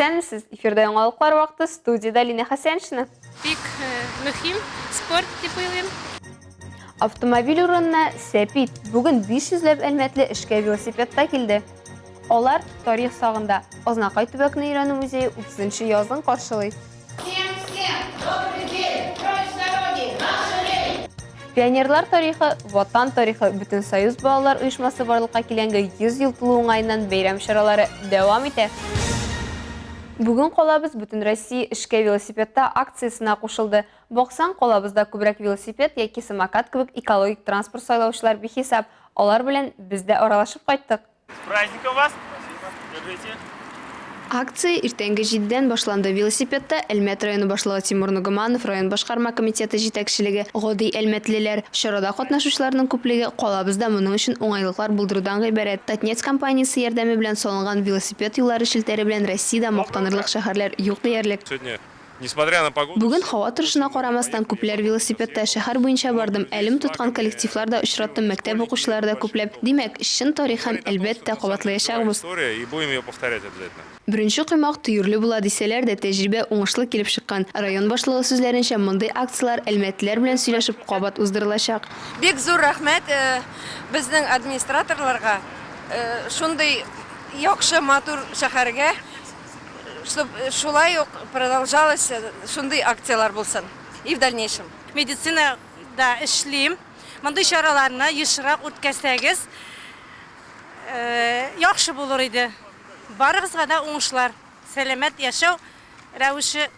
Исәнмесез, эфирда яңалыклар вакыты, студиядә Лина Хәсәншина. Бик мөһим спорт дип уйлыйм. Автомобиль урынына сәпит. Бүген 500 ләп әлмәтле эшкә велосипедта килде. Алар тарих сагында. Азнакай төбәкне өйрәнү музее 30 нчы язын каршылый. Всем, всем добрый день! Прочь с дороги, наша лень! Пионерлар тарихы, Ватан тарихы Бөтенсоюз балалар оешмасы барлыкка килгәнгә 100 ел тулу уңаеннан бәйрәм чаралары дәвам итә. Бүген калабыз Бөтенроссия эшкә велосипедта акциясенә кушылды. Баксаң, калабызда күбрәк велосипед яки самокат кебек экологик транспорт сайлаучылар бихисап. Алар белән без дә аралашып кайттык. С праздником вас! Держите! Акция иртәнге җидедән башланды. Велосипедта Әлмәт районы башлыгы Тимур Ногоманов, район башкарма комитеты җитәкчелеге, гади әлмәтлеләр. Чарада катнашучыларның күплеге калабызда моның өчен уңайлыклар булдырудан гыйбарәт. Татнефть компаниясе ярдәме белән салынган велосипед юллары челтәре белән Россиядә мактанырлык шәһәрләр юк диярлек. Сегодня Несмотря на погоду. Бүген һава торышына карамастан, күпләр велосипедта. Шәһәр буенча бардым, әлем тоткан коллективлар да очраттым, мәктәп укучылары да күпләп. Димәк, чын тарих һәм, әлбәттә, кабатлаячакбыз. История и будем ее повторять обязательно. Беренче коймак төерле була дисәләр дә, тәҗрибә уңышлы килеп чыккан. Район башлыгы сүзләренчә, мондый акцияләр әлмәтлеләр белән сөйләшеп кабат уздырылачак. Бик зур рәхмәт безнең администраторларга, шундый яхшы матур шәһәргә Чтоб шулай ук продолжалось шундый акцияләр булсын и в дальнейшем. Медицинада эшлим. Мондый чараларны ешрак үткәрсәгез, яхшы булыр иде. Барыгызга да уңышлар, сәламәт яшәү рәвеше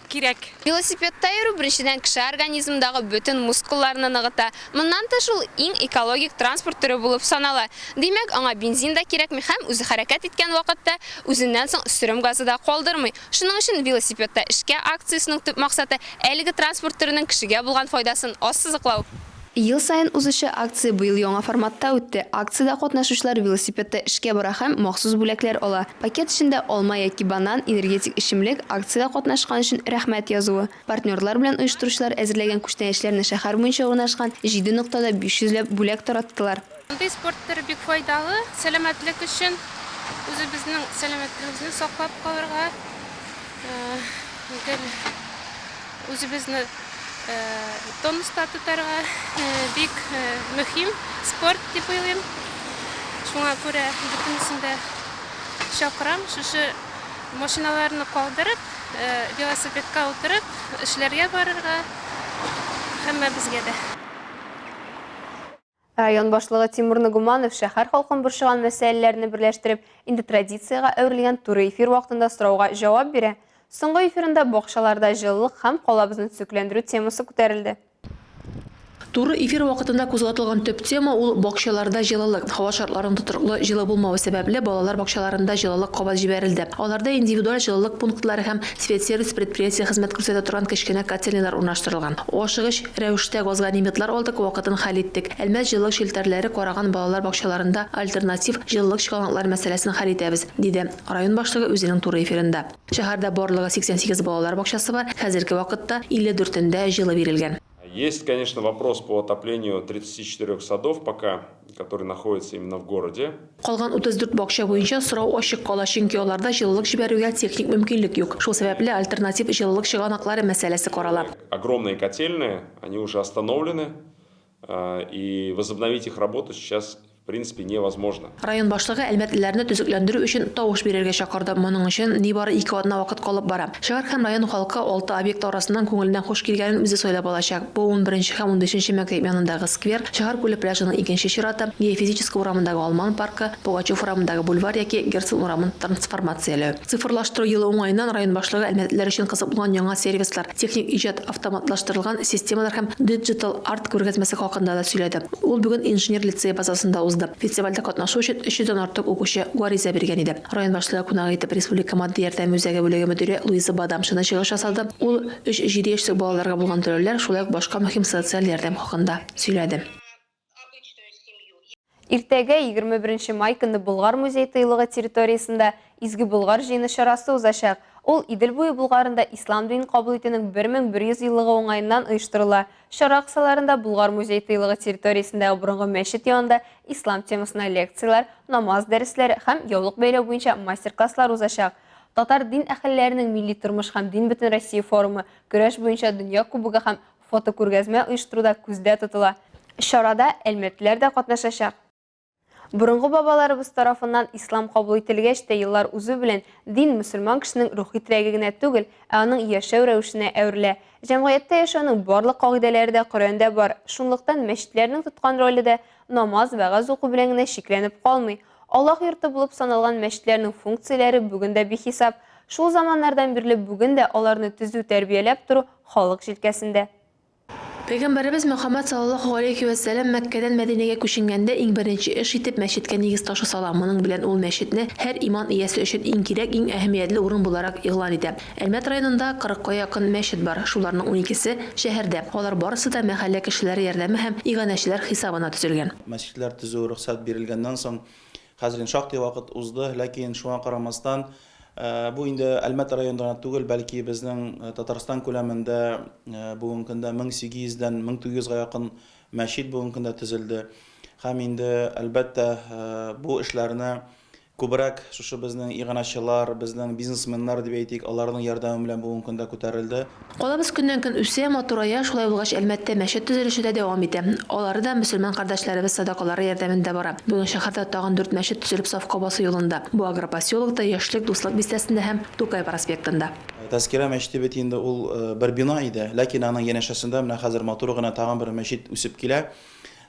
кирәк. Велосипедта йөрү, беренчедән, кеше организмындагы бөтен мускулларны ныгыта. Моннан тыш, ул иң экологик транспорт төре булып санала. Димәк, аңа бензин да кирәкми һәм үзе хәрәкәт иткән вакытта үзеннән соң сөрем газы да калдырмый. Шуның өчен Велосипедта эшкә акциясенең төп максаты, әлеге транспорт төренең кешегә булган файдасын ассызыклау. Ел саен узучы акция быел яңа форматта үтте. Акциядә катнашучылар велосипедта эшкә бара һәм махсус бүләкләр ала. Пакет эчендә алма яки банан, энергетик эчемлек, акциядә катнашкан өчен рәхмәт язуы. Партнерлар белән оештыручылар әзерләгән күчтәнәчләрне шәһәр буенча урнашкан җиде ноктада 500 ләп бүләк тараттылар. Мондый спорт төре бик файдалы сәламәтлек өчен, үзебезнең сәламәтлегебезне саклап калырга, гел Үзебезне тонуста тотарга бик мөһим спорт дип уйлыйм. Шуңа күрә бөтенесен дә чакырам, шушы машиналарны калдырып, велосипедка утырып, эшләргә барырга һәммәбезгә дә. Район башлыгы Тимур Нагуманов шәһәр халкын борчыган мәсьәләләрне берләштереп, инде традициягә әверелгән туры эфир вакытында сорауга җавап бирә. Соңгы эфирында бакчаларда җылылык һәм калабызны төзекләндерү темасы күтәрелде. Туры эфир вакытында кузгатылган төп тема ул, бакчаларда җылылык. Һава шартларының тотрыклы җылы булмавы сәбәпле, балалар бакчаларында җылылык кабат җибәрелде. Аларда индивидуаль җылылык пунктлары һәм Светсервис предприятие хезмәт күрсәтә торган кечкенә котельныйлар урнаштырылган. Ашыгыч рәвештә газга лимитлар алдык, вакытын хәл иттек. Әлмәт җылылык челтәрләре караган балалар бакчаларында альтернатив җылылык чыганаклары мәсьәләсен хәл итәбез, диде район башлыгы үзенең туры эфирында. Шәһәрдә барлыгы 88 балалар бакчасы бар, хәзерге вакытта 54 ендә җылы бирелгән. Есть, конечно, вопрос по отоплению 34 садов пока, которые находятся именно в городе. Калган 34 бакча буенча сорау ачык кала, чөнки аларда җылылык җибәрүгә техник мөмкинлек юк. Шул сәбәпле альтернатив җылылык чыганаклары мәсьәләсе карала. Огромные котельные, они уже остановлены, и возобновить их работу сейчас в принципе невозможно. Район башлыгы әлмәтлеләрне төзекләндерү өчен тавыш бирергә чакырды. Моның өчен нибары ике атна вакыт калып бара. Шәһәр һәм район халкы алты объект арасыннан күңеленә хуш килгәнен үзе сайлап алачак. Бу унберенче һәм унбишенче мәктәп янындагы сквер, шәһәр күле пляжының икенче чираты, Геофизическая урамындагы Алман паркы, Пугачев урамындагы бульвар яки Герцен урамын трансформацияләү. Цифрлаштыру елы уңаеннан район башлыгы әлмәтлеләр өчен кызык булган яңа сервислар, техник иҗат, автоматлаштырылган системалар һәм диджитал-арт күргәзмәсе хакында да сөйләде. Ул бүген инженер лицее базасында узды. Фестивальдә катнашу өчен 300 дән артык укучы гариза биргән иде. Район башлыгы кунагы итеп республика матди ярдәме үзәге бүлеге мөдире Луиза Бадамшина чыгыш ясады. Ул 3-7 яшьлек балаларга булган түләүләр, шулай ук башка мөһим социаль ярдәм хакында сөйләде. Иртәгә, 21 май көнне Болгар музей-тыюлыгы территориясендә Изге Болгар җыены чарасы узачак. Ул Идел буе Болгарында ислам динен кабул итүнең 1100 еллыгы уңаеннан оештырыла. Чара кысаларында Болгар музей-тыюлыгы территориясендәге борынгы мәчет янында ислам темасына лекцияләр, намаз дәресләре һәм яулык бәйләү буенча мастер-класслар узачак. Татар дин әһелләренең милли тормыш һәм дин бөтенроссия форумы, көрәш буенча дөнья кубогы һәм Фотокүргәзмә оештыру да күздә тотыла. Чарада әлмәтлеләр дә катнашачак. Борынгы бабаларыбыз тарафыннан ислам кабул ителгәч тә еллар узу белән дин мөселман кешенең рухи терәге генә түгел, ә аның яшәү рәвешенә әверелә. Җәмгыятьтә яшәүнең барлык кагыйдәләре дә Коръәндә бар. Шунлыктан мәчетләрнең тоткан роле дә намаз, вәгазь уку белән генә чикләнеп калмый. Аллаһ йорты булып саналган мәчетләрнең функцияләре бүген дә бихисап. Шул заманнардан бирле бүген дә аларны төзү-тәрбияләп тору халык җилкәсендә. Пәйгамбәребез Мөхәммәд саллаллаһу галәйһи вә сәлләм Мәккәдән Мәдинәгә күченгәндә иң беренче эш итеп мәчеткә нигез ташы сала, моның белән ул мәчетне һәр иман иясе өчен иң кирәк, иң әһәмиятле урын буларак игълан итә. Әлмәт районында кырыкка якын мәчет бар, шуларның уникесе, шәһәрдә. Алар барысы да мәхәллә кешеләре ярдәме һәм иганәчеләр хисабына төзелгән. Мәчетләр төзү рөхсәт бирелгәннән соң, хәзер инде шактый вакыт узды, ләкин шуңа карамастан, Бу инде Әлмәт районында гына түгел, бәлки безнең Татарстан күләмендә бүгенге көндә 1800 дән 1900 га якын мәчет бүгенге көндә төзелде. Һәм инде, әлбәттә, бу эшләрне күбрәк шушы безнең иганәчылар, безнең бизнесменнар дип әйтик, аларның ярдәме белән бүгенге көндә күтәрелде. Калабыз көннән-көн үсә, матурая, шулай булгач, Әлмәттә мәчет төзелеше дә дәвам итә. Алары да мөселман кардәшләребез садакалары ярдәмендә бара. Бүген шәһәрдә тагын дүрт мәчет төзелеп сафка басу юлында. Бу Агропоселокта, Яшьлек, Дуслык бистәсендә һәм Тукай проспектында. Тәзкирә мәчете бит инде ул бер бина иде, ләкин аның янәшәсендә менә хәзер матур гына тагын бер мәчет үсеп килә.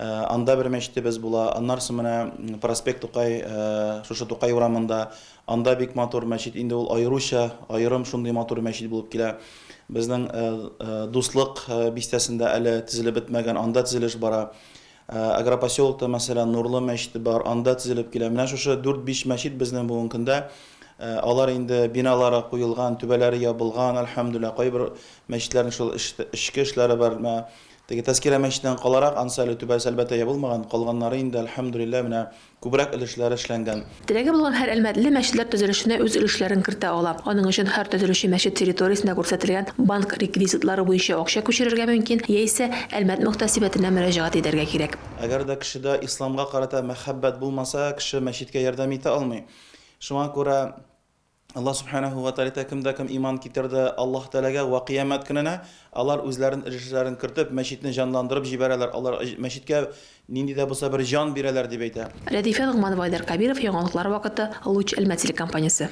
Анда бер мәчетебез була. Аннан соң менә проспект Тукай, шушы Тукай урамында Анда бик матур мәчет, инде ул аеруча, аерым шундый матур мәчет булып килә. Безнең Дуслык бистәсендә әле төзелеп бетмәгән, анда төзелеш бара. Агропоселокта, мәсәлән, Нурлы мәчете бар, анда төзелеп килә. Менә шушы дүрт-биш мәчет безнең бүгенге көндә. Алар инде биналары куелган, түбәләре ябылган, әлхәмдүлилләһ. Кайбер мәчетләрнең шул эчке эшләре бар. Менә теге Тәзкирә мәчетеннән каларак, анысы әле түбәсе, әлбәттә, ябылмаган. Калганнары инде, әлхәмдүлилләһ, менә Күбрәк өлешләре эшләнгән. Теләге булган һәр әлмәтле мәчетләр төзелешенә үз өлешләрен кертә ала. Аның өчен һәр төзелүче мәчет территориясендә күрсәтелгән банк реквизитлары буенча акча күчерергә мөмкин яисә Әлмәт мөхтәсибәтенә мөрәҗәгать итәргә кирәк. Әгәр дә кешедә исламга карата мәхәббәт булмаса, кеше мәчеткә ярдәм итә алмый. Шуңа күрә Аллаһ Сүбхәнәһү вә Тәгалә әйтә, Кем дә кем иман китерде Аллаһ Тәгаләгә вә кыямәт көненә, алар үзләрен өлешләрен кертеп, мәчетне җанландырып җибәрәләр, алар мәчеткә нинди дә булса бер җан бирәләр, дип әйтә. Рәдифә Ногманова, Айдар Кәбиров, Яңалыклар вакыты, Луч Әлмәт телекомпаниясе.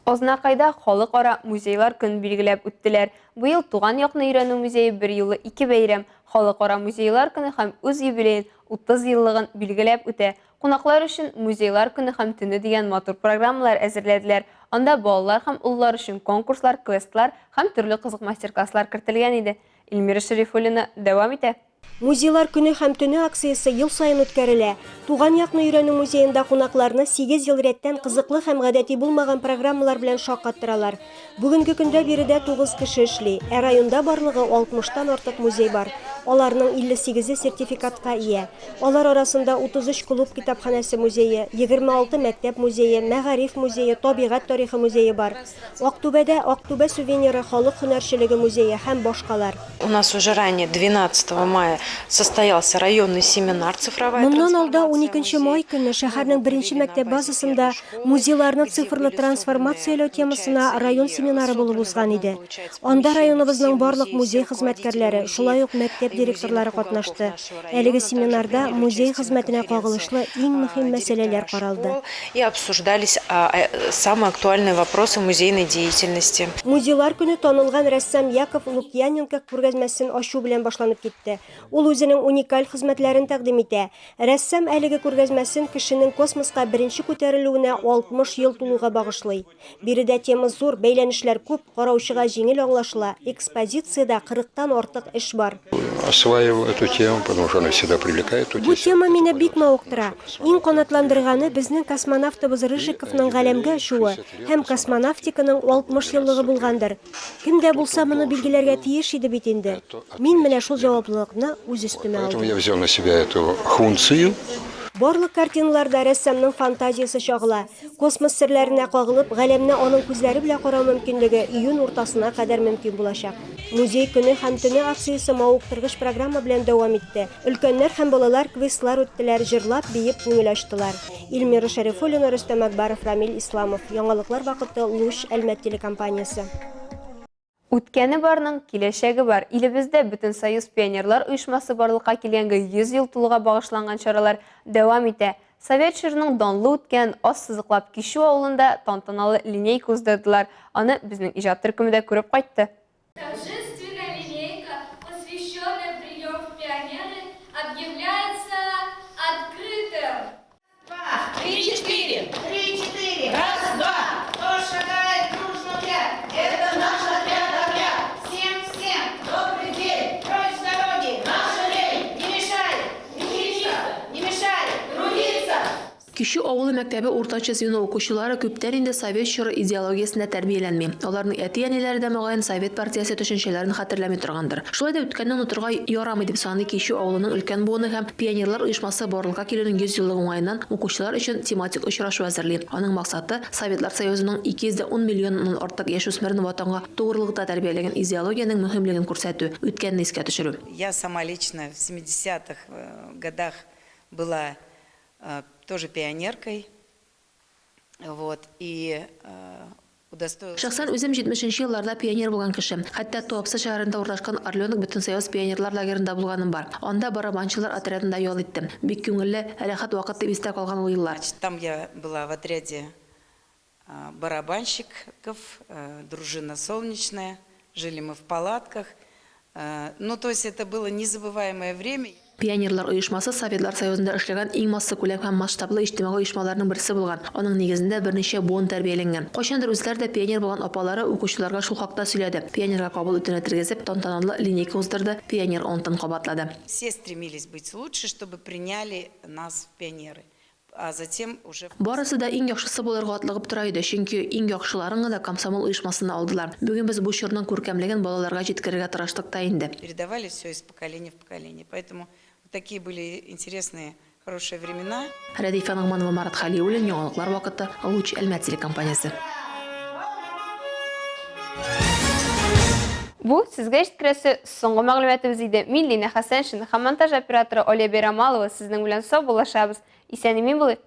Азнакайда Халыкара музейлар көнен билгеләп үттеләр. Быел Туган якны өйрәнү музее берьюлы ике бәйрәм, Халыкара музейлар көне һәм үз юбилеен, 30 еллыгын билгеләп үтә. Кунаклар өчен Музейлар көне һәм төне дигән матур программалар әзерләделәр. Анда балалар һәм олылар өчен конкурслар, квестлар һәм төрле кызык мастер-класслар кертелгән иде. Эльмира Шәрифуллина дәвам итә. Музейлар көне һәм төне акциясе ел саен үткәрелә. Туган якны өйрәнү музеенда кунакларны сигез ел рәттән кызыклы һәм гадәти булмаган программалар белән шаккаттыралар. Бүгенге көндә биредә тугыз кеше эшли, ә районда барлыгы алтмыштан артык музей бар. Аларның 58-е сертификатка ия. Алар арасында 33 клуб китапханәсе музее, 26 мәктәп музее, мәгариф музее, табигать тарихы музее бар. Актүбәдә Актүбә сувениры халык һөнәрчелеге музее һәм башкалар. У нас уже ранее, 12 мая, состоялся районный семинар Цифровая Моннан алда трансформация уникенче май музея. көнне Мы шәһәрнең его беренче провели на мәктәп базе базасында первой школы, музейларны где цифрлы были собраны, трансформацияләү темасына получается, район и семинары булып собраны в узган одном, иде. получается, Анда помещении все районыбызның барлык музеи, все музей руководители хезмәткәрләре, музеев шулай ук мәктәп и музейных директорлары уголков катнашты. нашего Әлеге района также семинарда приняли музей участие на хезмәтенә конференции кагылышлы иң мөһим мәсьәләләр директора каралды. школ и обсуждались самые актуальные вопросы музейной деятельности. Музейлар көне танылган рәссам Яков Лукьяненко күргәзмәсен ачу белән башланып китте. Ул үзенең уникаль хезмәтләрен тәкъдим итә. Рәссам әлеге күргәзмәсен кешенең космоска беренче күтәрелүенә 60 ел тулуга багышлый. Биредә тема зур, бәйләнешләр күп, караучыга җиңел аңлашыла, экспозициядә кырыктан артык эш бар. осваивал эту тему, потому что она всегда привлекает. Бу тема мине бик мавыктыра. Иң канатландырганы, безнең космонавтыбыз Рыжиковның галәмгә очуы һәм космонавтиканың 60 еллыгы булгандыр. Кем дә булса моны билгеләргә тиеш иде бит инде. Мин менә шул җаваплылыкны үз өстемә Поэтому алдым. я взял на себя эту функцию. Барлык картиналарда рәссамның фантазиясе чагыла. Космос серләренә кагылып, галәмне аның күзләре белән карау мөмкинлеге июнь уртасына кадәр мөмкин булачак. Музей көне һәм төне акциясе мавыктыргыч программа белән дәвам итте. Өлкәннәр һәм балалар квестлар үттеләр, җырлап, биеп күңел ачтылар. Эльмира Шәрифуллина, Рөстәм Әкбаров, Рамил Исламов. Яңалыклар вакыты, Луч, Әлмәт телекомпаниясе. Үткәне барның киләчәге бар. Илебездә Бөтенсоюз пионерлар оешмасы барлыкка килгәнгә 100 ел тулуга багышланган чаралар дәвам итә. Совет чорының данлы үткән, ассызыклап Кичү авылында тантаналы линейка уздырдылар. Аны безнең иҗат төркеме дә күреп кайтты. Торжественная линейка, посвященная прием в пионеры, объявляется открытым. Два, три, четыре. Три, четыре. Раз, два. Кто шагает дружно в ряд? Это наш отряд, отряд. Всем, всем добрый день. Прочь с дороги. Наша лень. Не мешай. Трудиться. Не мешай. Трудиться. Кичү авылы мәктәбе уртача звено укучылары күптән инде совет чоры идеологиясендә тәрбияләнми. Аларның әти-әниләре дә, мөгаен, совет партиясе төшенчәләрен хәтерләми торгандыр. Шулай да үткәнне онытырга ярамый, дип саный Кичү авылының өлкән буыны һәм пионерлар оешмасы барлыкка килүнең 100 еллыгы уңаеннан укучылар өчен тематик очрашу әзерли. Аның максаты, Советлар Союзының 210 миллионнан артык яшүсмерен Ватанга тугрылыкта тәрбияләгән идеологиянең мөһимлеген күрсәтү, үткәнне искә төшерү. Я сама лично в 70-х э, годах была э, тоже пионеркой. Вот, и э, удостоилась... Шәхсән үзем 70 нче елларда пионер булган кеше. Хәтта Туапсе шәһәрендә урнашкан Орленок Бөтенсоюз пионерлар лагеренда булганым бар. Анда барабанчылар отрядында ял иттем. Бик күңелле, рәхәт вакыт дип истә калган ул еллар. Там я была в отряде барабанщиков, дружина «Солнечная». Жили мы в палатках. Ну, то есть это было незабываемое время. Пионерлар оешмасы Советлар Союзында эшләгән иң массакүләм һәм масштаблы иҗтимагый оешмаларның берсе булган. Аның нигезендә берничә буын тәрбияләнгән. Кайчандыр үзләре дә пионер булган апалары укучыларга шул хакта сөйләде. Пионерга кабул итүне тергезеп, тантаналы линейка уздырды, пионер антын кабатлады. Все стремились быть лучше, чтобы приняли нас в пионеры. А затем уже... Барысы да иң яхшысы булырга атлыгып тора иде, чөнки иң яхшыларын гына комсомол оешмасына алдылар. Бүген без бу чорның күркәмлеген балаларга җиткерергә тырыштык та инде. Передавали все из поколения в поколение. Поэтому вот такие были интересные, хорошие времена. Рәдифә Ногманова, Марат Хәлиуллин, Яңалыклар вакыты, Луч, Әлмәт телекомпаниясе. Бу сезгә җиткерәсе соңгы мәгълүматыбыз иде. Мин Лина Хәсәншина һәм монтаж операторы Оля Бәйрамалова сезнең белән саубуллашабыз. Исән-имин булыйк.